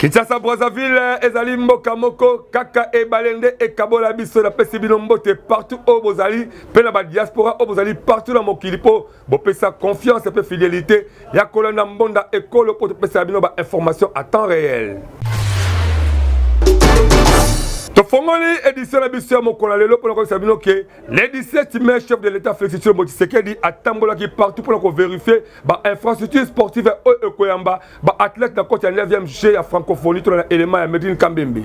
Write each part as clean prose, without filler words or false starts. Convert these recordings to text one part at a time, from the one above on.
Kinshasa Brazzaville ezali mboka moko kaka ebale nde ekabola biso. Napesi bino mbote partout oyo bozali mpe na badiaspora oyo bozali partout na mokili mpo bopesa confiance mpe fidelité ya kolanda mbonda ekolo mpo topesaka bino bainformation à temps réel. Tofongoli édition na biso ya mokolo ya lelo mpona koyebisa bino ke le 17 mai, chef de l'État Félix Tshilombo Tshisekedi atambolaki partout mpona kovérifier bainfrastructure sportive oyo ekoyamba baathlète na koti ya 9e Jeux ya francophonie. Tona na élément ya Medine Kambembe.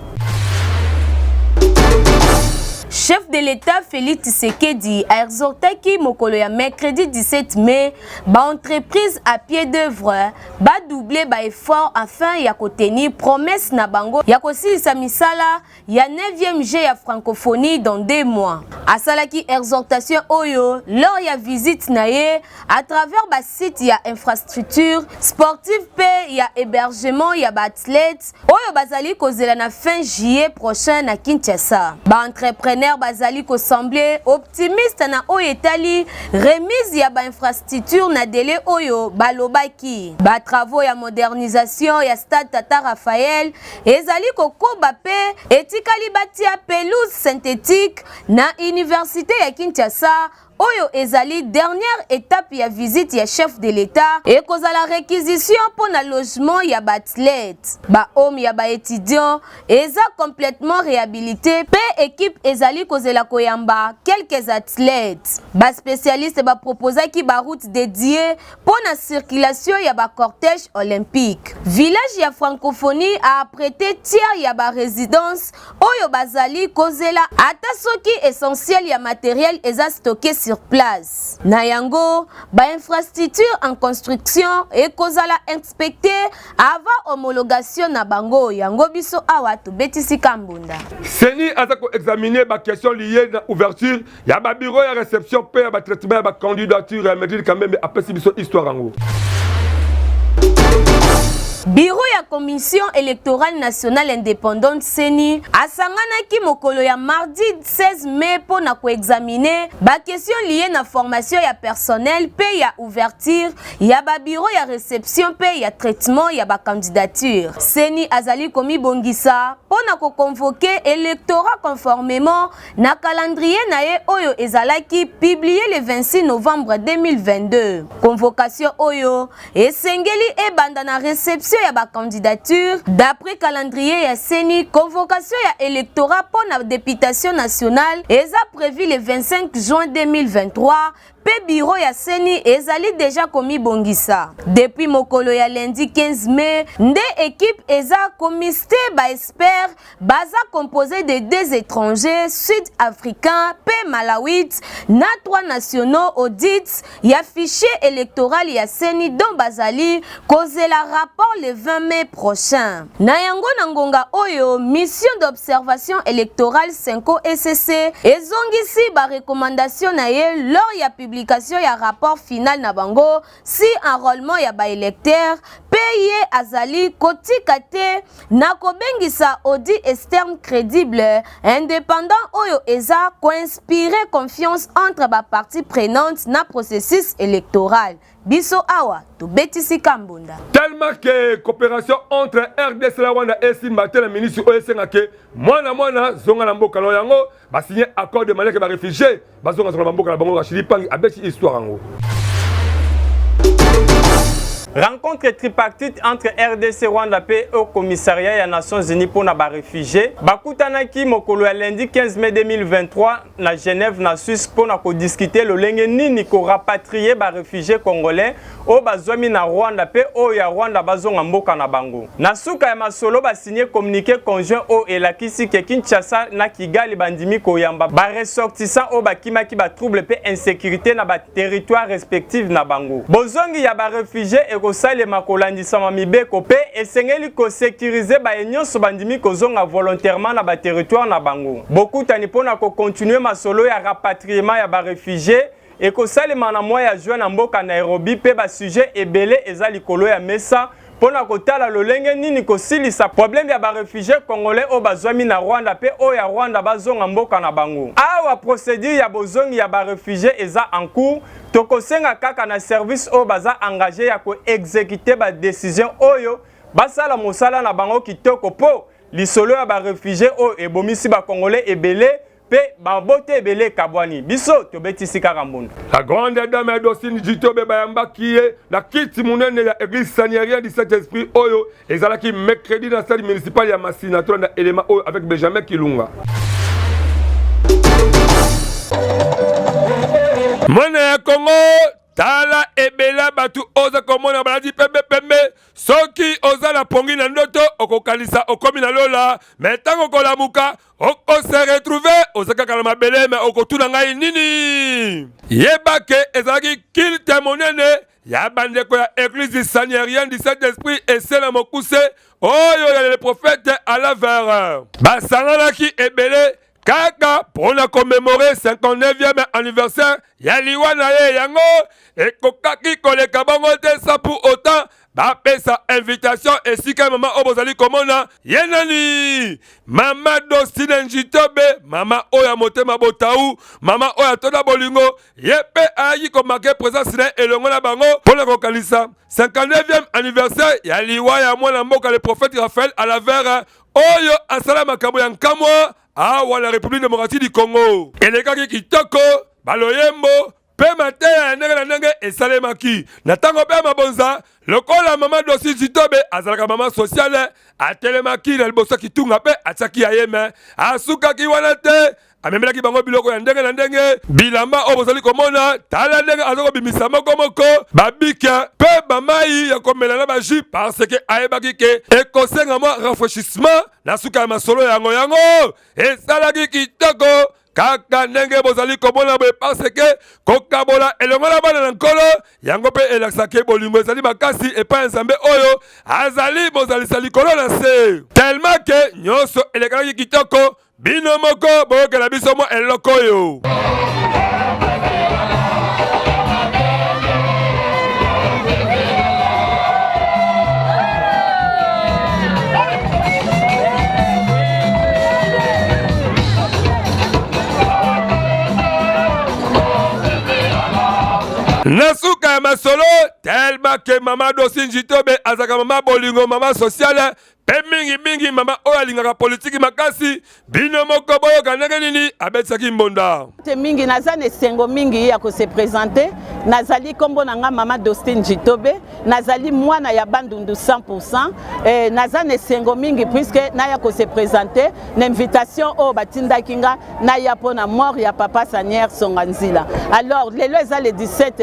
Chef de l'État Félix Tshisekedi a exhortaki mokolo ya mercredi 17 mai baentreprise à pied d'œuvre badoubler baeffort afin ya kotenir promesse na bango ya kosilisa misala ya 9e Jeux ya francophonie dans 2 mois. Asalaki exhortation oyo lors ya visite na ye à travers basite ya infrastructure sportive mpe ya hébergement ya baathlète oyo bazali kozela na fin juillet prochain na Kinshasa. Baentrepreneur bazali kosembler optimiste na oyo etali remise ya bainfrastructure na délai oyo balobaki. Batravaux ya modernisation ya stade Tata Raphaël ezali kokoba mpe etikali batia pelouse synthétique na université ya Kinshasa. Oyo ezali dernière étape ya visite ya chef de l'État ekozala réquisition mpo na logement ya baathlète. Bahome ya baétudiant eza complètement réhabilité mpe équipe ezali kozela koyamba quelques athlètes. Baspécialiste baproposaki baroute dédiée mpo na circulation ya bacortège olympique. Village ya francophonie aapprêté tiers ya barésidence oyo bazali kozela, ata soki essentiel ya matériel eza stocké sur place. Na yango, bainfrastructure en construction ekozala inspecté avant homologation na bango. Yango biso awa tobetisi kambunda. CENI aza koexaminer baquestion liée na ouverture ya babureau ya réception mpe ya batraitement ya bacandidature. Ya Medine Kambembe apesi biso histoire yango. Bureau ya Commission électorale nationale indépendante, CENI, asanganaki mokolo ya mardi 16 mai mpo na koexaminer baquestion liée na formation ya personnel mpe ya ouverture ya babureau ya réception mpe ya traitement ya bacandidature. CENI azali komibongisa mpo na koconvoquer électorat conformément na calendrier na ye oyo ezalaki publié le 26 novembre 2022. Convocation oyo esengeli ebanda na réception ya bacandidature. D'après calendrier ya CENI, convocation ya électorat mpo na députation nationale eza prévu le 25 juin 2023 mpe bureau ya CENI ezali deja komibongisa. Depuis mokolo ya lundi 15 mai nde équipe eza komiste. Baexpert baza composé de deux étrangers, sud-africains mpe malawite, na trois nationaux. Audit ya fichier électoral ya CENI dont bazali kozela rapport le 20 mai prochain. Na yango, na ngonga oyo, mission d'observation électorale 5 ECC ezongisi barecommandation na ye lors ya publication ya rapport final na bango sur enrôlement ya baélecteur, mpe ye azali kotika te na kobengisa audit externe crédible, indépendant, oyo eza koinspire confiance entre bapartie prenante na processus électoral. Biso awa tobetisi kambunda. Tellement que coopération entre RDC na Rwanda esimba te, na ministre oyo esengake mwana mwana zonga na mboka na yango, basigné accord de manière ke baréfugié bazongazonga na bamboka na bango. Rachidi Pangi abeti histoire yango. Rencontre tripartite entre RDC, Rwanda mpe Haut Commissariat ya Nations Unies mpona baréfugié bakutanaki mokolo ya lundi 15 mai 2023 na Genève, na Suisse, mpona kodiscuter lolenge nini korapatrier baréfugié congolais oyo bazwami na Rwanda mpe oyo ya Rwanda bazonga mboka na bango. Na suka ya masolo, basigné communiqué conjoint oyo elakisi ke Kinshasa na Kigali bandimi koyamba baressortissant oyo bakimaki batrouble mpe insécurité na baterritoire respective na bango. Bozongi ya baréfugié ekosalema kolandisama mibeko mpe esengeli kosécuriser baye nyonso bandimi kozonga volontairement na baterritoire na bango. Bokutani mpona kocontinuer masolo ya rapatriement ya baréfugié ekosalema na mwa ya juin na mboka Nairobi, mpe basujet ebele eza likolo ya mesa mpo na kotala lolenge nini kosilisa problème ya baréfugié congolais oyo bazwami na Rwanda mpe oyo ya Rwanda bazonga mboka na bango. Awa procédure ya bozongi ya baréfugié eza en cours. Tokosenga kaka na service oyo baza engagé ya koexécuter badécision oyo. basala mosala na bango kitoko mpo lisolo ya ba refugies oyo ebomisi ba congolais ebele mpe babote ebele ekabwani. Biso tobetisi kaka mbunda. La grande dame ya Dostine Jitobe bayambaki ye na kiti monene ya église Saniarien du Saint-Esprit oyo ezalaki mercredi na stade municipal ya Masina. Tolanda elema oyo avec Benjamin Kilunga. Mwana ya Congo, tala ebela bato oza komona balati pembe pembe. Soki oza na pongi na ndoto, okokanisa okomi na lola, me ntango okolamuka okose retrouve oza kaka na mabele. Me okotuna ngai nini? Yeba ke ezalaki kilte monene ya bandeko ya église saniarien du Saint Esprit esela mokuse oyo ya le prophète Alaver. Basanganaki ebele kaka mpo na komemore 59e anniversaire ya liwa na ye. Yango ekokaki koleka bongo te sans pour autant bapesa invitation esika mama oyo bozali komona ye nani, mama Dostine Njitobe, mama oyo ya motema botau, mama oyo atonda bolingo. Ye mpe ayaki komarke présence na ye elongo na bango mpo na kokanisa 59e anniversaire ya liwa ya mwana mboka le prophète Raphaël Alavere oyo asala makambo ya nkamwa awa na République démocratique du Congo. Elekaki kitoko, baloyembo mpe mateya ya ndenge na ndenge esalemaki na ntango mpe ya mabonza. Lokola mama Dosi Zitobe azalaka mama sociale, atelemaki na liboso ya kitunga mpe atiaki ya ye. Me asukaki wana te, amemelaki bango biloko ya ndenge na ndenge, bilamba oyo bozali komona. Tala ndenge aza kobimisa moko moko babike mpe bamai ya komela na bajus, parce ke ayebaki ke ekosenga mwa rafraîchissement na suka ya masolo yango. Yango esalaki kitoko kaka ndenge bozali komona boye, parce ke kokabola elongo na bana na Nkolo yango mpe elakisaka bolingo ezali makasi epai ya Nzambe oyo azali mozalisa likolo na se. Tellement ke nyonso elekalaki kitoko, bino moko boyokela biso mwa eloko oyo. Na suka ya masolo, tellement ke mama Dosi Njitobe azalaka mama bolingo, mama sociale mpe mingimingi mama oyo alingaka politiki makasi, bino moko boyoka ndenge nini abetisaki mbonda. Te mingi naza na esengo mingi ya kose présenter. Nazali, nkombo na nga mama Dostine Jitobe, nazali mwana ya Bandundu 100%. Naza na esengo mingi puisque naya kose présenter na invitation oyo batindaki nga naya mpo na mort ya papa Sanière Songa Nzila. Alors lelo eza le 17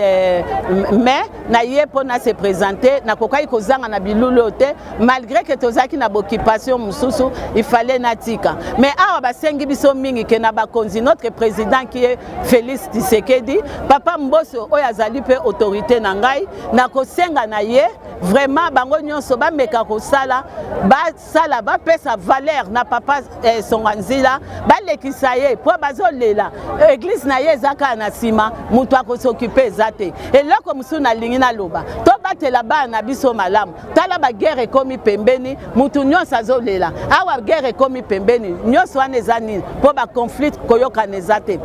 mai, naye mpo na se présenter. Nakokaki kozanga na bilulu oyo te, malgré que tozalaki na boccupation mosusu, il fallait natika. Mais awa basengi biso mingi ke na bakonzi, notre président qui est Félix Tshisekedi, papa Mboso oyo azali mpe autorité na ngai, nakosenga na ye vraiment bango nyonso bameka kosala, basala, bapesa valeur na papa Songa Nzila, balekisa ye mpo bazolela église na ye eza kaka na nsima, moto akosokipe eza te. Eloko mosusu nalingi naloba, tobatela bana na biso malamu. Tala, baguerre ekomi pembeni, mutu nyonso azolela awa, guerre ekomi pembeni. Nyonso wana eza nini? Mpo baconflit, koyokana eza te.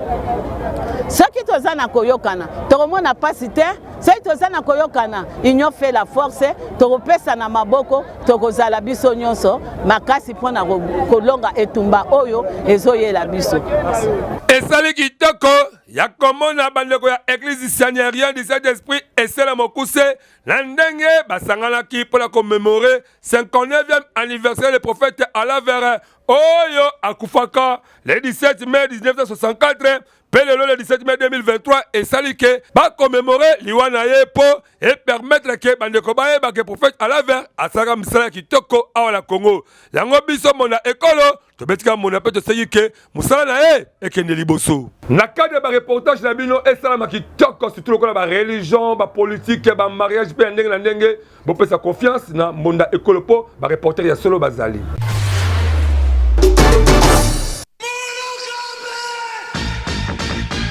Soki toza na koyokana, tokomona mpasi te. Soki toza na koyokana, union fait la force, tokopesa na maboko, tokozala biso nyonso makasi mpona kolonga etumba oyo ezoyela biso. Esali kitoko ya komona bandeko ya église Saniarien du Saint Esprit esela mokuse na ndenge basanganaki mpo na komemore 59e anniversaire le prophète Alavere oyo akufaka le 17 mai 1964, mpe lelo le 17 mai 2023 esali ke bakomemore liwa na ye, mpo epermettre ke bandeko bayeba ke prophète Alaver asalaka misala ya kitoko awa na Congo. Yango biso mona ekolo tobetika mona mpe tosengi ke mosala na ye ekende liboso. Na cadre ya bareportage na bino esalama kitoko, surtout lokola bareligion, bapolitike, bamariage mpe ya ndenge na ndenge, bopesa confiance na Mbonda Ekolo mpo bareporter ya solo bazali.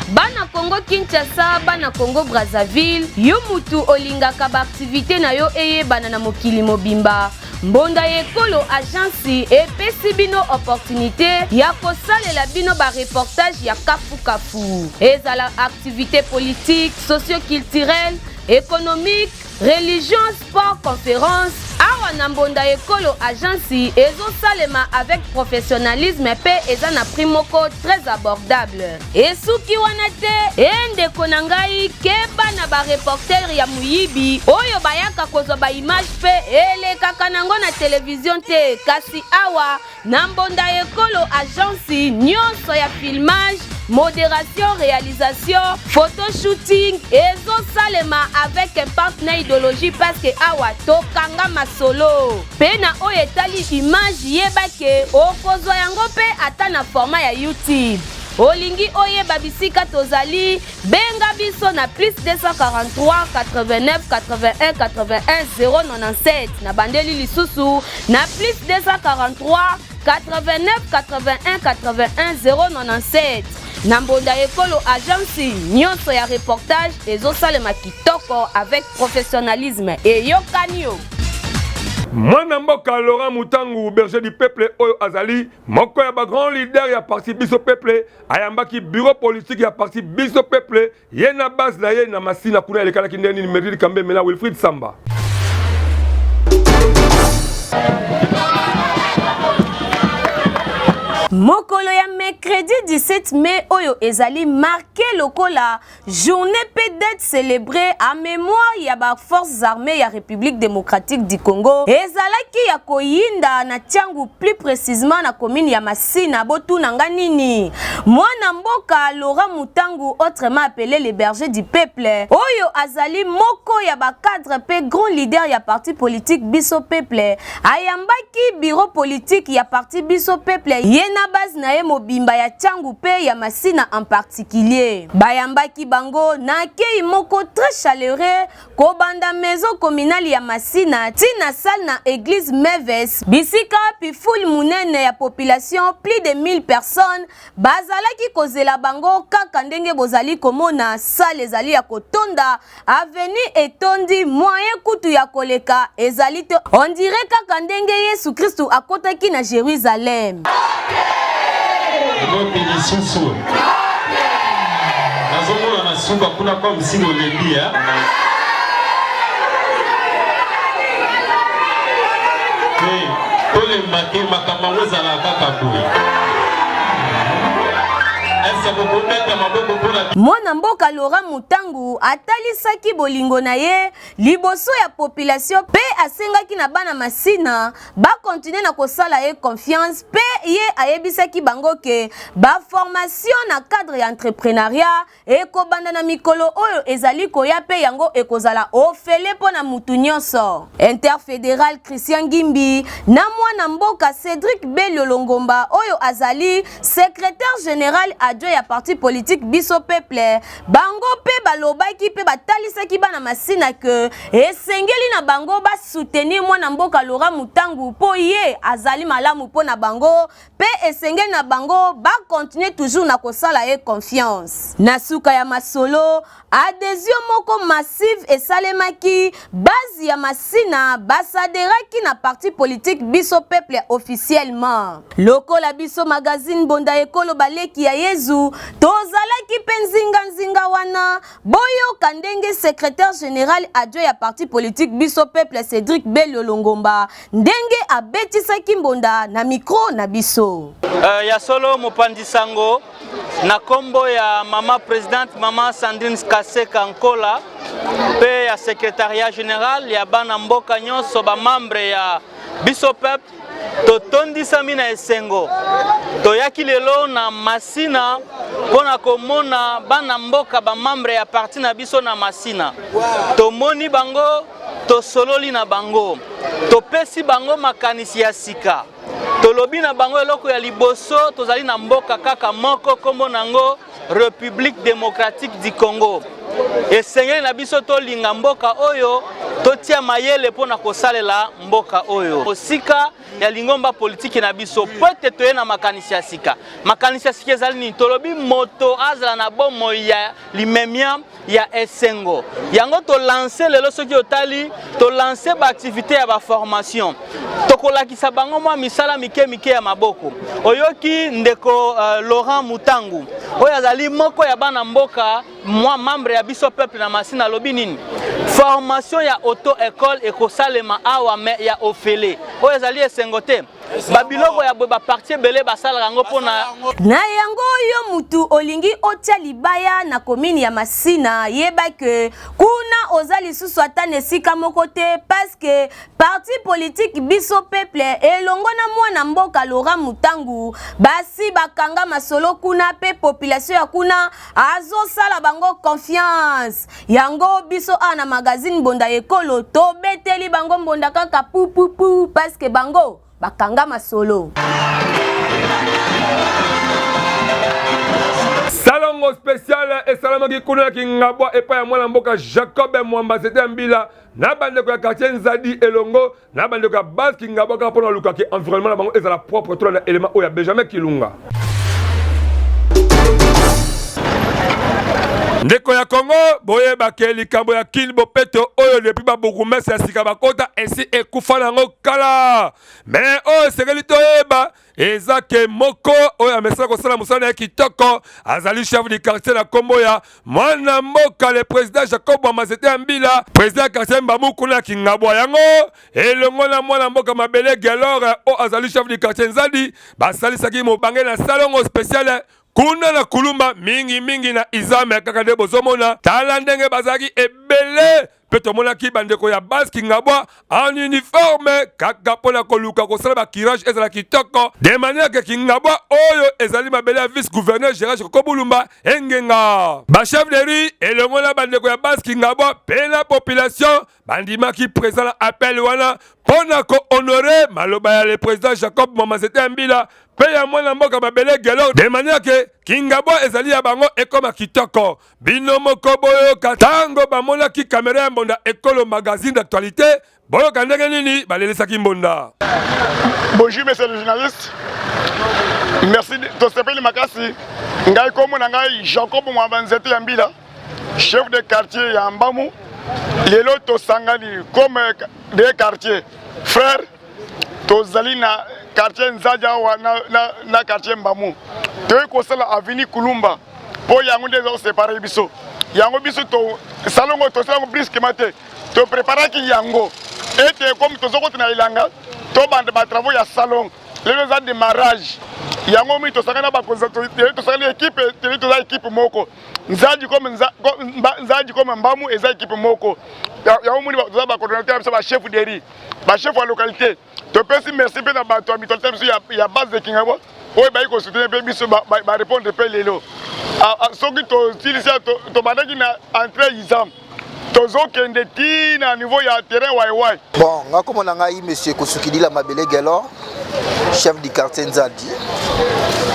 Bana Congo Kinshasa, bana Congo Brazzaville, yo mutu olingaka baaktivité na yo eyebana na mokili mobimba, Mbonda ya Ekolo Agence epesi bino opportunité ya kosalela bino bareportage ya kafukafu, ezala activité politique, socio-culturelle, économique, religion, sport, conférence. Awa na Mbonda Ekolo agence ezosalema avec professionnalisme mpe eza na prix moko très abordable. Esuki wana te, e ndeko na ngai, keba na ba reporter ya moyibi oyo bayaka kozwa ba image mpe elekaka nango na television te, kasi awa Na Mbonda Ekolo agence nyonso ya filmage, moderation, realisation, photo shooting ezosalema avec impact na idéologie parce que awa tokanga masolo. Pe na oyo etali image yeba ke okozwa yango pe ata na format ya YouTube. Olingi oyeba bisika tozali, benga biso na plus 243 89 81 81 097. Na bandeli lisusu na plus 243 89 81 81 097. Na Mbonda Ekolo agence nyonso ya reportage ezosalema kitoko avec professionnalisme. Eyokani yo. Mwana mboka Laurent Mutangu, berger du peuple oyo azali moko ya ba grand leader ya parti Biso Peuple ayambaki bureau politique ya parti Biso Peuple ye na base na ye na Masina kuna elekalaki ndenge nini Merville Kambeme na Wilfried Samba. Mokolo ya mercredi 17 mai oyo ezali marke lokola Journée pe date celebree en memoire ya ba forces armees ya Republique democratique du Congo ezalaki ya koyinda na Tshangu plus precisement na commune ya Masina. Botuna nga nini? Mwana mboka Laurent Mutangu autrement appele le berger du peuple oyo azali moko ya ba cadres pe grand leader ya parti politique Biso Peuple ayambaki bureau politique ya parti Biso Peuple ye na base na ye mobimba ya Tshangu pe ya Masina en particulier. Bayambaki bango na accueil moko très chaleureux kobanda maison communale ya Masina ti na salle na eglise Meves bisika wapi foule munene ya population plus de 1000 personnes bazalaki kozela bango kaka ndenge bozali komona salle ezali ya kotonda avenue etondi moyen kutu ya koleka ezali te on dirait kaka ndenge Yesu Kristu akotaki na Jerusalem. Mbote lisusu nazomona na suka kuna comme si bolembi eh? Te, tolemba te makambo yango ezalaka kaka boye ese bokobeta maboko mpona Mwana mboka Laurent Mutangu atalisaki bolingo na ye liboso ya population pe asengaki na bana Masina ba continuer na kosala ye confiance pe ye ayebisaki bango ke ba formation na cadre ya entrepreneuriat ekobanda na mikolo oyo ezali koya pe yango ekozala ofele mpo na mutu nyonso. Interfederal Christian Ngimbi na mwana mboka Cedric Belio Longomba oyo azali secretaire general adjoint ya parti politique Biso Peuple, bango pe balobaki pe batalisaki bana Masina que esengeli na bango ba soutenir mwana mboka Laurent Mutangu po ye azali malamu po na bango pe esengeli na bango ba continuer toujours na kosala ye confiance. Na suka ya masolo, adhesion moko massive esalemaki, base ya Masina ba s'adheraki na parti politique Biso Peuple officiellement. Lokola biso magazine Mbonda Ekolo baleki ya Yezu, tozalaki pe nzinga nzinga wana, boyoka ndenge secretaire general adjoint ya parti politique Biso Peuple Cedric Belio Longomba ndenge abetisaki mbonda na micro na biso. Ya solo mopanzi sango na kombo ya mama presidente mama Sandrine Kaseka Nkola pe ya secretariat general ya bana mboka nyonso ba membre ya biso peuple totondisami na esengo toyaki lelo na Masina mpo na komona bana mboka ba membre ya parti na biso na Masina tomoni bango Tosololi na bango, topesi bango makanisi ya sika, tolobi na bango eloko ya liboso, tozali na mboka kaka moko, kombo na yango Republique democratique du Congo. Esengeli na biso tolinga mboka oyo, totia mayele mpo na kosalela mboka oyo mosika ya lingomba politiki na biso, mpo ete toye na makanisi ya sika. Makanisi ya sika ezali nini? Tolobi moto azala na bomoi ya limemia ya esengo. Yango to lancer lelo, soki otali to lancer ba activité ya ba formation, tokolakisa bango mwa misala mike mike ya maboko. Oyoki ndeko Laurent Mutangu oyo azali moko ya bana mboka, mwa membre ya biso peuple na Masina, alobi nini? Formation ya auto ecole ekosalema awa mais ya ofele. Oyo ezali esengo te. Ba biloko ya boye ba parti ebele basalaka yango mpona Na yango yo mutu olingi otia libaya na commune ya Masina yeba que kuna oza lisusu ata na esika moko te parce que parti politique biso peuple elongo na mwana mboka Laurent Mutangu basi bakanga masolo kuna pe population ya kuna azosala bango confiance. Yango biso awa na magazine Mbonda Ekolo tobeteli bango mbonda kaka pu pu pu parce que bango bakanga masolo. Salongo spécial esalamaki kuna na Kingabwa epai ya mwana mboka Jacob Mwamba Zete ya Mbila na bandeko ya quartier Nzadi elongo na bandeko ya base Kingabwa kaka mpona luka ke environnement na bango ezala propre. Tolanda elema oyo ya Benjamin Kilunga. Ndeko ya Congo, boyeba ke likambo ya Kin bopeto oyo depuis ba bourgmestre ya sika bakota esi ekufa nango kala. Mais oyo esengeli toyeba eza ke moko oyo amesana kosala mosala na ye kitoko azali chef du quartier na nkombo ya mwana mboka le président Jacob Bwamazete ya Mbila, président ya quartier Mbamu kuna ya Kingabwa. Yango elongo na mwana mboka Mabele Gelore oyo azali chef du quartier Nzadi basalisaki mobange na salongo spécial kuna na Kulumba, mingi mingi na Izame. Kaka nde bozomona, tala ndenge bazalaki ebele mpe tomonaki bandeko ya base Kingabwa en uniforme kaka mpo na koluka kosala bakirage ezala kitoko de manière ke Kingabwa oyo ezali mabele ya vice gouverneur Gerard Koko Bulumba engenga. Bachef de rue elongo na bandeko ya base Kingabwa mpe na population bandimaki présent na appel wana mpo na kohonore maloba ya le président Jacob Mamazete ya Mbila mpe ya mwana mboka mabele Gelor de manière ke Kingabwa ezali ya bango ekoma kitoko. Bino moko boyoka ntango bamonaki kamera ya Mbonda Ekolo magazine d'actualité, boyoka ndenge nini balelisaki Mbonda. Bonjour monsieur le journaliste. Merci tosepeli makasi. Ngai kombo na ngai Jacob Mwamba Nzete ya Mbila, chef de quartier ya Mbamu. Lelo tosangani comme de quartier. Frère, tozali na quartier Nzaja awa na, na, na quartier Mbamu. Toyei kosala avenue Kulumba mpo yango nde eza kosepare biso. Yango biso to salongo tosalango brusquement te, topreparaki yango ete comme tozokota na elanga tobanda batravaux ya salon. Lelo eza démarrage yango mingi tosangani na bakonzi, tosangani ekipe, toza ekipe moko Nzadi comme Nzadi comme Mbamu eza ekipe moko. Yango moni toza ba coordonnateur ya biso ba chef de rue, ba chef ya localité. Topesi merci mpe na bato ya mutualité biso ya base de Kingabwa oyo bayi kosoutenir mpe biso ba répondre mpe lelo. Soki tosilisi tobandaki na entrée Izam, tozokende ti na niveau ya terrain waiwai. Bon, nga kombo na ngai monsieur Kosukidila Mabele Gelor, chef du quartier Nzadi.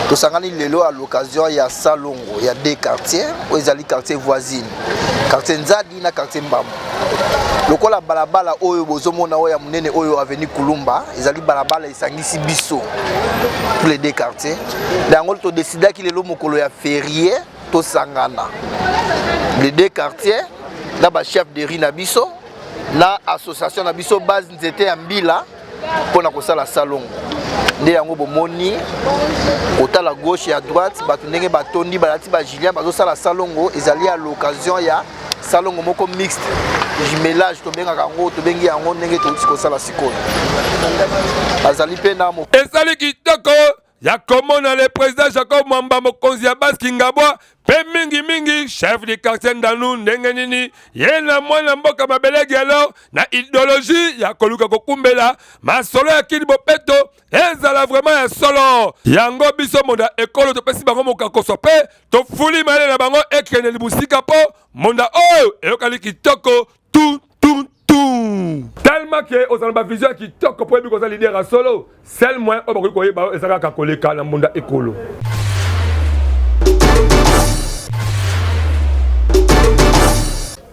Tosangani lelo à l'occasion ya salongo ya deux quartiers oyo ezali quartier voisine, quartier Nzadi na quartier Mbambu. Lokola balabala oyo bozomona oyo ya monene oyo avenue Kulumba ezali balabala esangisi biso tous les deux quartiers, na yango todesidaki lelo mokolo ya ferie tosangana les deux quartiers na ba chef de rue na biso na association na biso base Nzete ya Mbila mpona kosala salongo. Nde yango bomoni kotala gauche ya droite bato ndenge batondi balati ba Julien bazosala salongo. Ezali ya l'occasion ya salongo moko mixte, jumelage tobengaka yango, tobengi yango ndenge touti kosala sikoyo. Bazali mpe na Ezali kitoko ya komona le président Jacob Mwamba, mokonzi ya base Kingabwa, mpe mingimingi chef du quartier Ndanu, ndenge nini ye na mwana mboka Mabele Gelor na idéologie ya koluka kokumbela masolo ya Kini bopeto ezala vraiment ya solo. Yango biso Monda Ekolo topesi bango mokakoso mpe tofuli mayele na bango ekende libusika mpo monda oyo eyokani kitoko tu tu tu tellement ke ozala ba vision ya kitoko mpo oyebi koza leader ya solo. Seul moyen oyo bakoki koyeba eza kaka koleka na Mbonda Ekolo.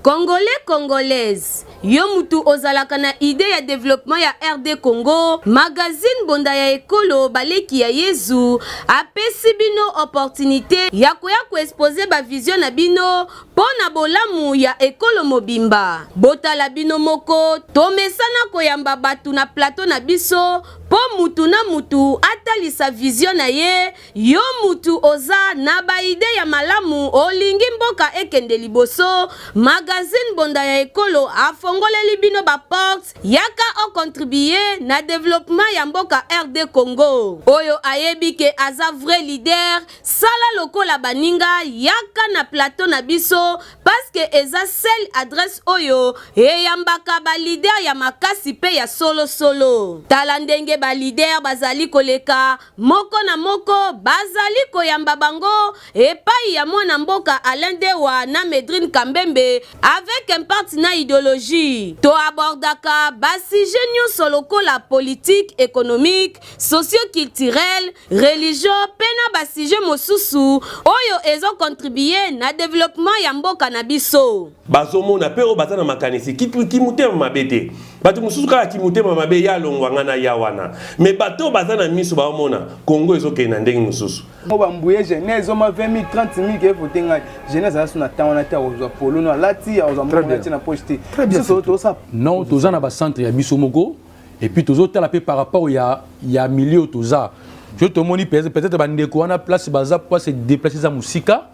Congolais, Congolaise, yo mutu ozalaka na idee ya developpement ya RD Congo, magazine Mbonda ya Ekolo baleki ya Yezu apesi bino opportunite ya koya ko exposer ba vision na bino mpo na bolamu ya ekolo mobimba. Botala bino moko, tomesana koyamba bato na plateau na biso. mpo mutu na mutu atalisa vision na ye. Yo mutu oza na ba idee ya malamu olingi mboka ekende liboso, magazine Mbonda ya Ekolo afongoleli bino ba portes, yaka o contribuer na developpement ya mboka RD Congo. Oyo ayebi ke aza vrai leader, sala lokola baninga, yaka na plateau na biso parce que eza seule adresse oyo eyambaka ba leader ya makasi pe ya solo solo. Tala ndenge ba leader bazali koleka moko na moko, bazali koyamba bango epayi ya mwana mboka Alain Dewa na Medrine Kambembe avec impact na ideologie. To abordaka ba sujets nionso lokola politique, economique, socio-culturel, religion pe na ba sujets mosusu oyo ezo contribuer na developpement ya mboka na biso. Bazomona pe oyo baza na makanisi kimotema mabe te. Bato mosusu kaka kimotema mabe ya longwa nga na ya wana. Mais bato oyo baza na miso baomona Congo ezokende na ndenge mosusu. Mo ba mbuye jeunesse oma 20 000 30 000 ke vote ngai jeunesse aza so na temps wana te akozwa polo no alati akozwa mbongo atie na poche te biso tosa non toza na ba centre ya biso moko. Et puis tozo tala pe par rapport ya ya milieu toza. Je tomoni peut-être ba ndeko wana place baza pour se déplacer za musika.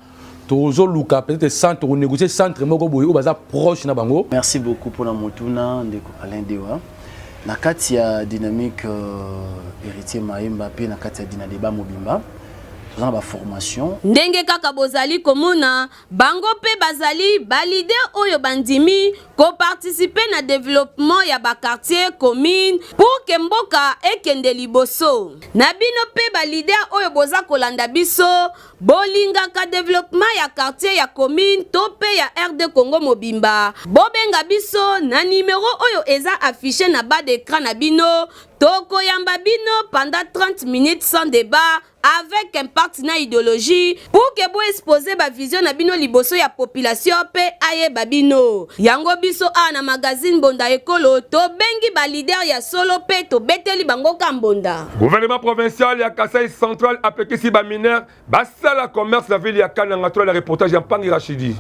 Tozo luka peut-être centre ou négocier centre moko boye baza proche na bango. Merci beaucoup pour la motuna ndeko Alain Dewa. Na kati ya dynamique euh, héritier Maemba pe na kati ya Dina Débat Mobimba toza na ba formation. Ndenge kaka bozali komona, Bango pe bazali ba leader oyo bandimi ko participer na developpement ya ba quartiers, communes pour que mboka ekende liboso. Na bino pe ba leader oyo boza kolanda biso, bolingaka developpement ya quartier, ya commune to pe ya RD Congo mobimba, bobenga biso na numero oyo eza affiche na bas d'ecran na bino, tokoyamba bino pendant 30 minutes sans debat avec impact na ideologie pour que bo exposer ba vision na bino liboso ya population pe ayeba bino. Yango biso awa na magazine Mbonda Ekolo tobengi ba leader ya solo pe tobeteli bango ka mbonda. Gouvernement provincial ya Kasaï Central apekisi ba mineurs basala commerce na ville ya Kananga. Tolanda reportage ya Mpangi Rachidi.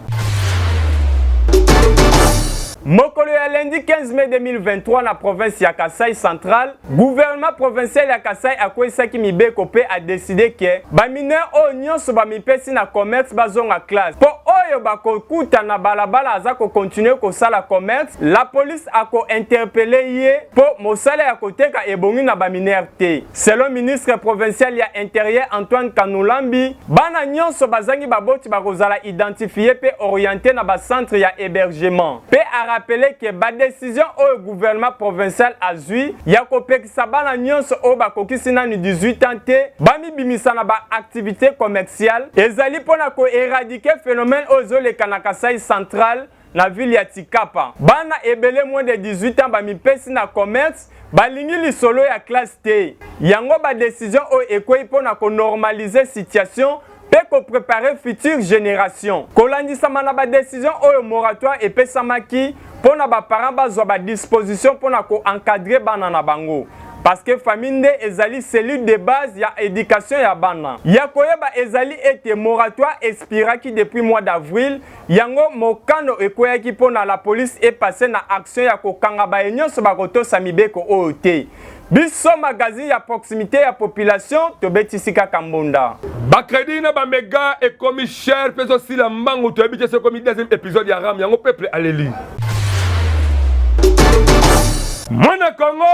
Mokolo ya lundi 15 mai 2023 na province ya Kasai Central, gouvernement provincial ya Kasai akweisaki mibeko mpe a decide ke ba mineurs oyo nyonso bamipesi na commerce bazonga classe mpo oyo bakokuta na balabala aza ko continuer kosala commerce, la police ako interpeller ye mpo mosala ya koteka ebongi na ba mineurs te. Selon ministre provincial ya Interieur Antoine Kanulambi, bana nyonso bazangi baboti bakozala identifier mpe orienter na ba centres ya hebergement. Mpe a rappeler que ba decisions oyo gouvernement provincial azui ya kopekisa bana nyonso oyo bakokisi nanu 18 ans te bamibimisa na ba activites commerciales ezali mpo na ko eradiquer phenomène oyo ezoleka na Kasaï central Na ville ya Tshikapa, bana ebele moins de 18 ans bamipesi na commerce, balingi lisolo ya classe te. Yango ba decisions oyo ekweyi mpo na ko normaliser situation mpe ko preparer future generation. Kolandisama na ba decisions oyo moratoire epesamaki mpo na ba parents bazwa ba dispositions mpo na ko encadrer bana na bango. Parce que famille nde ezali cellule de base ya education ya bana. Ya koyeba ezali ete moratoire expiraki depuis mois d'avril Yango mokano ekweyaki mpo na la police e passer na action ya kokanga baye nionso bakotosa mibeko oyo te. Biso magazine ya proximite ya population tobetisi kaka mbonda. Ba credit na ba mega ekomi cher pe ezosila mbangu toyebi te soki ekomi deuxième episode ya ram yango peuple aleli. Mwana Congo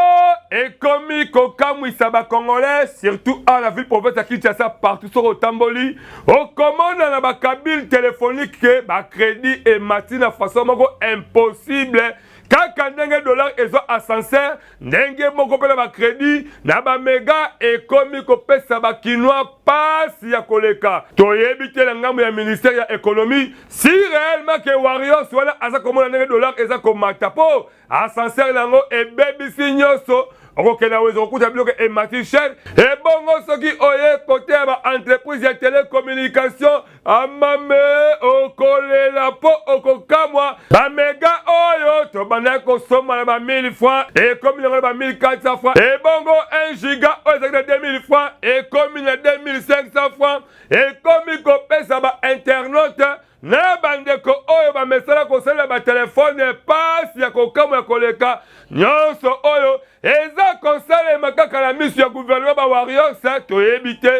ekomi kokamwisa ba congolais surtout à la ville province ya Kinshasa partout soki otamboli Okomona na ba cabine telephonique ke ba credit emati na façon moko impossible kaka ndenge dollar ezwa ascenseur ndenge moko mpe na ba credit na ba mega ekomi kopesa ba kinois pasi ya koleka. Toyebi te na ngambo ya ministère ya economie si réellement ke warriors wana aza komona ndenge dollar eza komata po Ascenseur yango ebebisi nyonso, okokende na wenze okokuta biloko emati cher. Ebongo soki oye kote ya ba entreprise ya telecommunication, amame okolela po okokamwa ba mega oyo tobandaki kosomba na ba 1000 francs ekomi nango na ba 1400 francs. Ebongo 1 giga oyo ezalaki na 2000 francs ekomi na 2500 francs, ekomi kopesa ba internaute. Na bandeko oyo bamesana kosalela batelefone, pasi ya kokamwa ya koleka nyonso oyo eza kosalema kaka na miso ya gouvernement ba warriors, toyebi te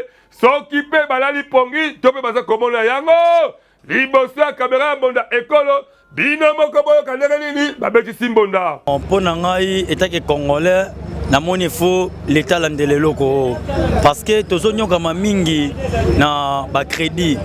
soki mpe balali pongi to mpe baza komona yango liboso ya kamera ya mbonda ekolo. Bino moko boyoka ndenge nini babetisi mbonda. Mpo na ngai etake congolais, namoni faut l'État alandela eloko oyo parce que tozonyokama mingi na bacrédit.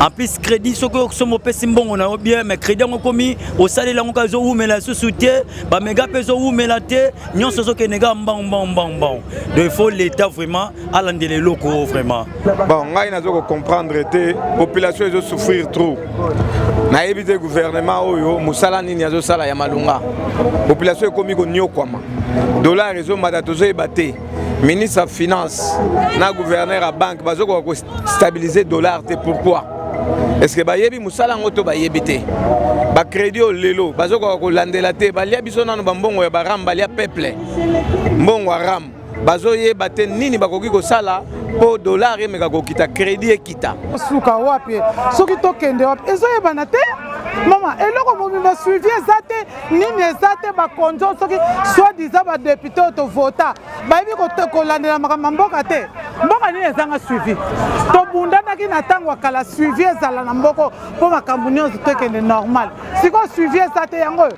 En plus crédit, soki somo opesi mbongo na yo bien, mais crédit yango ekomi osaleli yango kaka, ezowumela lisusu te, baméga mpe ezowumela te, nyonso ezokende kaka mbangu mbangu mbangu mbangu. Donc il faut l'État vraiment alandela eloko oyo vraiment. Bon, ngai nazo kocomprendre te, population ezosouffrir trop. Nayebi te gouvernement oyo mosala nini azosala ya malonga. Population ekomi koniokwama, dollar ezomata, tozoyeba te. Ministre ya finance na gouverneur ya banque bazokoka kostabiliser dollar te, pourquoi? Est ce que bayebi mosala yango to bayebi te? Bacrédit oyo lelo bazokoka kolandela te. Balia biso nano bambongo ya baram, balia peuple mbongo ya ram. Bazoyeba te nini bakoki kosala mpo dollar emeka kokita, crédit ekita. Suka wapi? Soki tokende wapi ezoyebana te. Mama, eloko mobimba suivi eza te, nini eza te. Bakonzo, soki soi-disant badéputé oyo tovota, bayebi kolandela makambo ya mboka te. Mboka nini ezanga suivi? Tobundanaki na ntango ya kala, suivi ezala na mboko mpo makambo nyonso tokende normal. Sikoyo suivi eza te. Yango oyo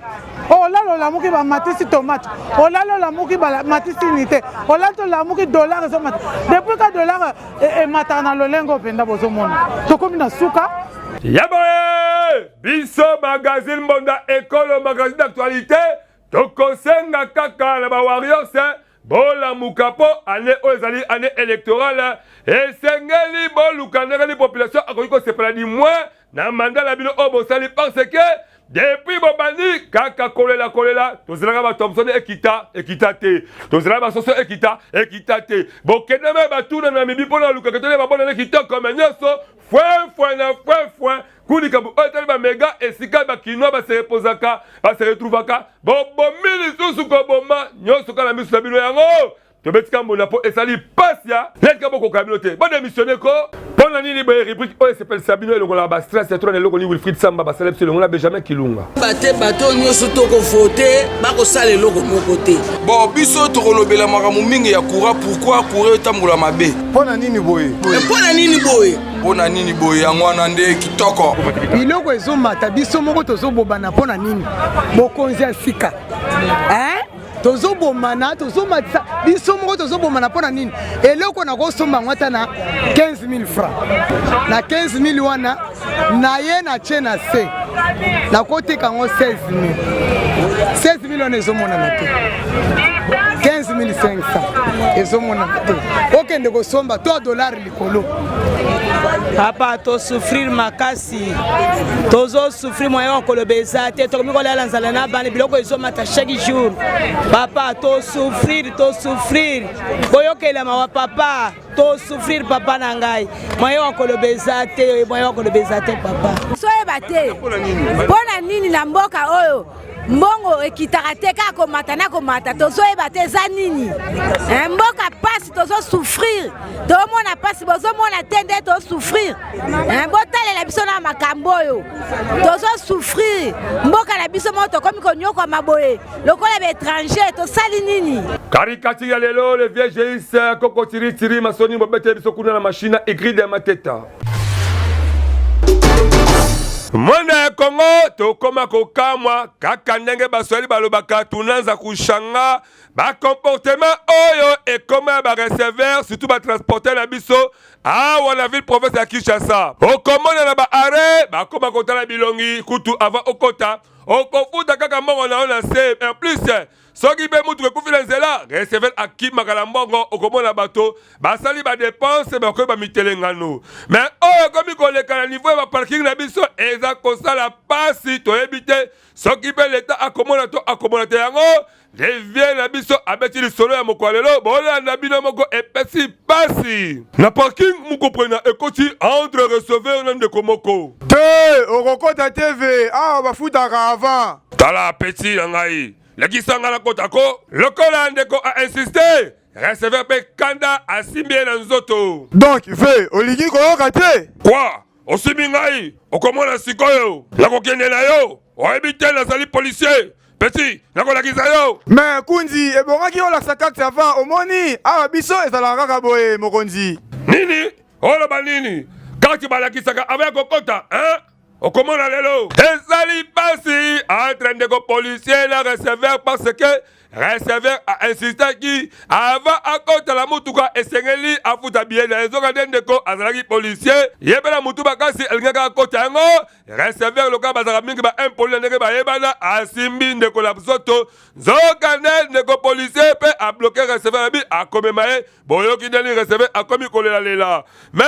olala olamuki, bamatisi tomate, olala olamuki, bamatisi unité, olali tolamuki, dollar ezomata. Depuis ka dollar emataka na lolenge oyo mpenza bozomona, tokomi na suka. Ya boye, biso magazine Mbonda Ekolo, magazine d'actualité, tokosenga kaka na bawarriors bolamuka, mpo année oyo ezali année électorale. Esengeli boluka ndenge ni population akoki kosepela du moins na mandat na bino oyo bosali, parce que depuis bobandi kaka kolela kolela. Tozelaka bathomson ekita, ekita te. Tozelaka basoso ekita, ekita te. Bokende me batuna na mibi mpona lukaka tole babonane kitoko, me nyonso fwefwe na fwefwe. Ku likambo oyo etali baméga, esika bakinois basereposaka, baseretrouvaka, bobomi lisusu koboma nyonso kaka na miso na bino. Yango tobetika mbonda mpo esali pasi ya letika bokoka bino te. Bodémissionner ko! Mpo na nini boye? Rubrique oyo esepelisa bino, elongolaka bastress ya tona. Eloko nini Wilfrid Samba basala biso elongo na Benjamin Kilunga? Bate bato nyonso tokovote, bakosala eloko moko te. Bon, biso tokolobela makambo mingi ya courant. Pourquoi courant etambola mabe? Mpo na nini boye? Mpo na nini boye? Mpo na nini boye? Yango wana nde kitoko. Biloko ezomata, biso moko tozobobana. Mpo na nini? Bokonzi ya sika, eh? Tozobomana, tozomatisa, biso moko tozobomana. Mpo na nini? Eloko nakosomba yango ata na 15 000 francs, na 15 000 wana na ye na tie na se, nakoteka yango 16 000. 16 000 wana ezomonana te, 15 500 ezomonana te. Okende kosomba to dollar likolo. Papa, tosouffrir makasi, tozosouffrir, moyen ya koloba eza te. Tokomi kolala nzala na bana, biloko ezomata chaque jour. Papa, tosouffrir, tosouffrir, boyokela mawa papa, tosouffrir papa na ngai, moyen ya koloba eza te, moyen ya koloba eza te papa. Soyeba te mpo na nini na mboka oyo mbongo ekitaka te, kaka komata na komata. Tozoyeba te eza nini. Mboka pasi, tozosouffrir, tozomona pasi, bozomona te nde tozosouffrir. Botalela biso na makambo oyo tozosouffrir. Mboka na biso moko tokomi konyokwama boye lokola baétranger, tosali nini? Caricature ya lelo, le vieux Géis Koko Tiri Tiri Masoni bobeteli biso kuna na machine hybride ya Mateta. Mwanda ya Kongo, tokóma kokamwa kaka ndenge baswahili balobaka tunaanza kushangaa bacomportement oyo ekoma ya bareceveur, surtout batransporteur na biso awa na ville province ya Kinshasa. Okomona na baarrêt bakóma kotala bilongi kutu avant okota, okofuta kaka mbongo na yo na se. En plus, soki mpe mutuka ekufi na nzela, receveur akimaka na mbongo. Okomona bato basali badépenses, bakoyeba mitelengano. Mais oyo ekomi koleka na niveau ya baparking na biso eza kosala pasi. Toyebi te soki mpe leta akomona to akomona te. Yango le vieux na biso abeti lisolo ya mokolo lelo, bolanda bino moko. Epesi pasi na parking mukoprena ekoti entre receveur na ndeko moko. Te, okokota te ve awa, bafutaka avant. Tala petit na ngai, lekisa ngai nakota ko. Lokola ndeko ainsiste, receveur mpe kanda asimbi ye na nzoto. Donc ve olingi koyoka te? Quoi? Osimbi ngai, okomona sikoyo. Nakokende na yo. Oyebi te nazali policier. Petit, nakolakisa yo. Mais Kunzi, ebongaki olakisa carte avant, omoni awa biso ezalaka kaka boye mokonzi. Nini? Oloba nini? Carte balakisaka avant ya kokota, hein? Okomona lelo. Ezali pasi entre ndeko policier na receveur parce que receveur a insistaki avant akota na motuka esengeli afuta billet na ye nzoka nde ndeko azalaki policier ye mpe na motu makasi alingaki akota yango receveur lokola bazalaka mingi ba impoli na ndenge bayebana asimbi ndeko na nzoto nzoka nde ndeko policier mpe abloke receveur abi akomema ye boyoki ndeni receveur akomi kolelalela me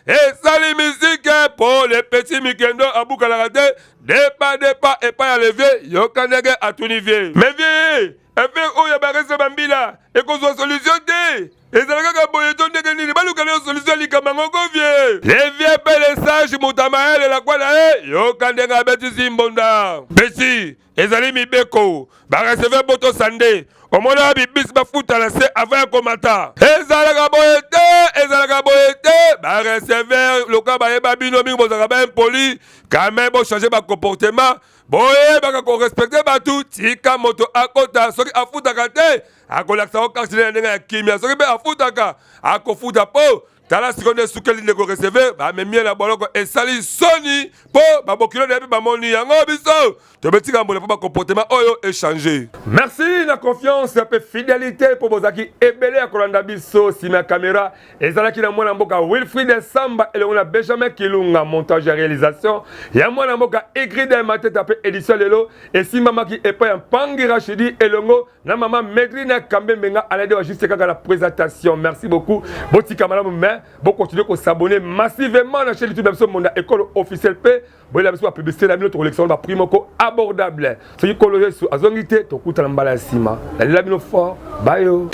esali mizike mpo le petit mikendo abukanaka te depa depa epai ya le vieux yoka ndenge atuni vieux mais vieux affaire oyo ya barese bambila ekozwa solution te ezala kaka boye to ndenge nini baluka nayo solution ya likambo yango ko vieux le vieux mpe le sage moto ya mayele lakwa na ye yoka ndenge abetisi mbonda petit ezali mibeko bareceveur botosa nde omona bibisi bafuta na se avant ya komata ezalaka boye te ezalaka boye te bareceveur lokola bayeba bino mingi bozalaka baimpoli quand même bochange bacomportement boyebaka korespecte bato tika moto akota soki afutaka te akolakisa yo carte na ndenge ya kimia soki mpe afutaka akofuta mpo tala sikoyo nde esukeli ndeko receveur bamemi ye na boloko esali soni mpo babokilo na ye mpe bamoni yango biso tobetika mbona mpo bacomportement oyo echange merci na confiance mpe fidélité mpo bozalaki ebele ya kolanda biso nsima ya kamera ezalaki na mwana mboka wilfrid samba elongo na benjamin kilunga montage ya réalisation ya mwana mboka igride mateta mpe édition lelo esimbamaki epai ya mpangi rachidi elongo na mama Medrine Kambe Mbenga alade wa juste kaka la présentation merci beaucoup botika malamu mais bo continuer ko s'abonner massivement na chaîne YouTube na biso Monda École officielle pe boyela biso ba publicité na bino tokolekisa ba prix moko abordable soki kolo Yesu azongi te tokutana mbala ya nsima nalela bino fort bayo.